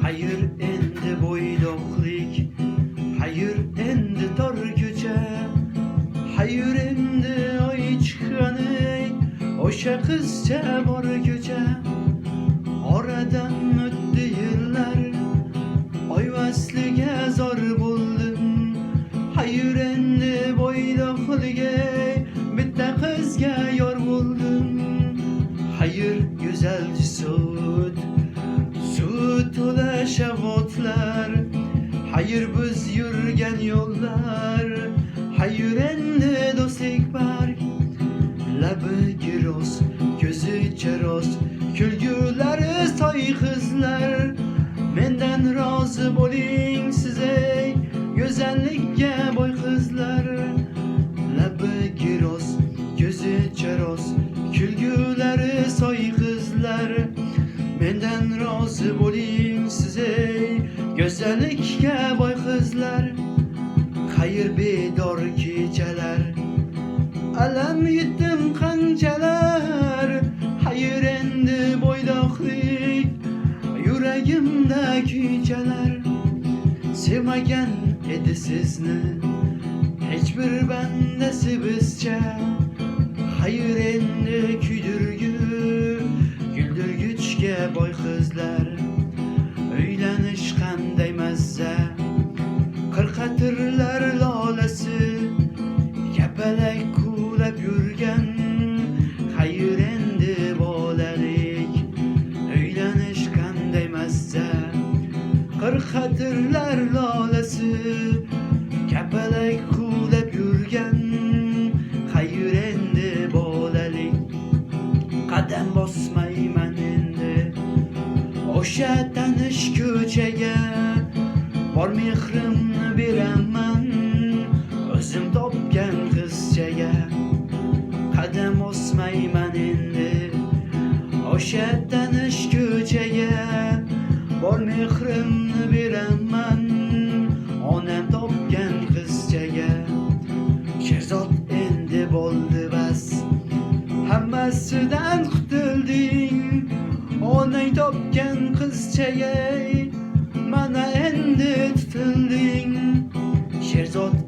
Xayr endi bo'ydoqlik, xayr endi tor ko'cha, xayr endi oy chiqqani, o'sha qizcha bor ko'cha. Oradan o'tdi yillar, oy vasliga zor bo'ldim. Xayr endi bo'ydoqligi, bitta qizga yor bo'ldim. Xayr go'zal sut, sut to'la shavotlar, xayr biz yurgan yo'llar, xayr endi do'stlik park. Labi giros, ko'zi charos, kulgulari soy qizlar. Mendan rozi bo'ling siz ey go'zallikka boy qizlar. Labi giros, ko'zi charos, kulgulari soy qizlar. Mendan rozi bo'ling siz ey go'zallikka boy qizlar. Xayr bedor kechalar, alam yetdim qanchalar. Xayr endi bo'ydoqlik, yuragimda kuychalar. Sevmagan edi sizni hech bir bandasi bizcha. Xayr endi kuydirgu, kuldirguchga boy qizlar. Uylanish qanday mazza, qirqatirlar lolasi, kapalak quvlab yurgan. Xayr endi bolalik, uylanish qanday mazza, qirqatirlar lolasi, kapalak quvlab yurgan. Xayr endi bolalik. Qadam bosmayman endi o'sha tanish ko'chaga, bor mehrimni beraman o'zim topgan qizchaga. Qadam bosmayman endi o'sha tanish ko'chaga, bor mehrimni beraman onam topgan qizchaga. Sherzod, endi bo'ldi bas, hammasidan qutulding. Onang topgan qizchaga mana endi tutilding. Sherzod.